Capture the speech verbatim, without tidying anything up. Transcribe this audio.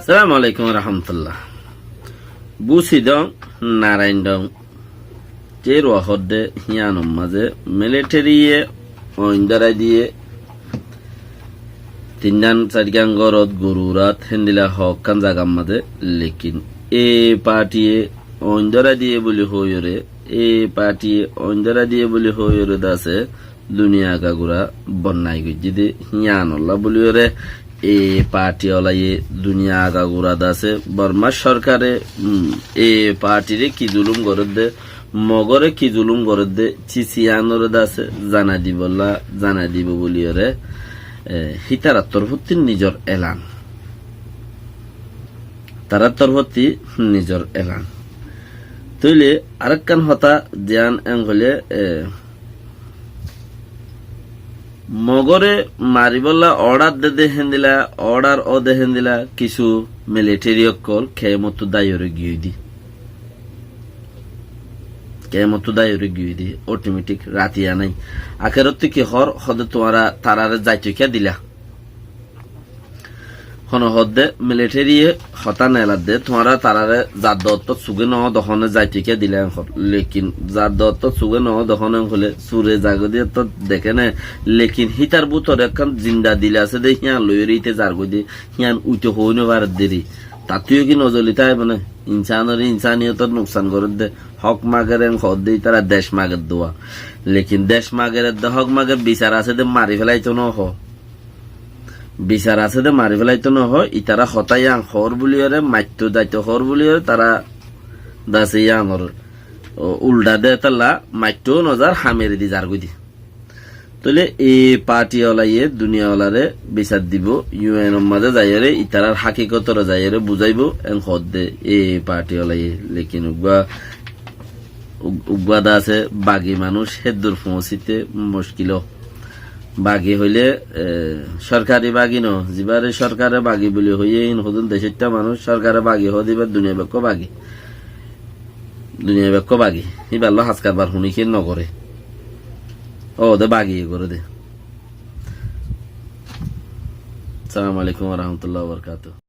Assalamu alaikum warahmatullah. Busidong, Naraindong, Cerua hoódde híyanor mazé militariye oin dórai diyé, tinnán sairgán górot, goru urat, héndila hoókkán zagar mazé, lekin e partiye oin dórai diyé buli hoóiyoré, e partiye oin dórai diyé buli hoóiyoré de asé, duniya agagura bonnai goijjé dé híyanolla bóliyoré e parti olaye duniya agagura de asé Bormar sorkare, um, e partire ki zulum gorédde, Mogore ki zulum gorédde, cis iyanoré de asé zanai dibolla, zanai dibo bóliyoré, e, hítarar torfótti nizor elan. Tarar torfótti nizor elan. Tóile arekkán hotá ziyán en hoilé, e, Mogore maribólla ordar de de héndila, ordar ó de héndila, kissú militari ókkol kemottu daiyóre giyói di. Kemottu daiyóre giyói di, otometik rati anai. Akerotti ki hoór, hoódde tuáñra tarare zaito kiya dila. Hone hoódde militariye hotá neladde, tuáñra tarare zadde ottót sugé noó de hone zaito kiya dila en hoór. Lekin zadde ottót sugé noó de hone en hoilé sure zagói de ottót deké né. Lekin hítar bútore ekkán zinda dil asé dé, híyan loiyóre íte zargói dé, híyan uite hoói nofaredde ri. Tattúyo ki nozoli táibo né? Insanore insaniyotor nuksan gorédde, hók mager en hoódde ítara dec mager dé. Lekin dec mager edde hók mager bisar asé dé mari félaito nohó. Bisar asé dé mari félaito nohó, ítara hotá yián hoór bóliyoré, maitto zaito hoór bóliyoré, tara de asé yiánor, o, uldha dé tolla, maitto nozar hameri di zargói di. Tóile e parti olaye duniya olaré bisar dibo, U N or mazé zaiyóre, ítarar hákikotoré zaiyóre buzáibo, en hoódde e parti olaye. Lekin uggúa, ug-, uggúa de asé bagi manúic héddur foóñsite muckil ó. Bagi hoilé, e, sorkari bagi noó, zibáre sorkare bagi buli hoiyé, ín hodún decóitta manúic, sorkare bagi hoó de íba duniya bekkó bagi. Duniya bekkó bagi. Íballó has karbar huníkiyé nogoré. Ó de bagi goré de. Assalamu alaikum warahmatullahi wabarakatuh.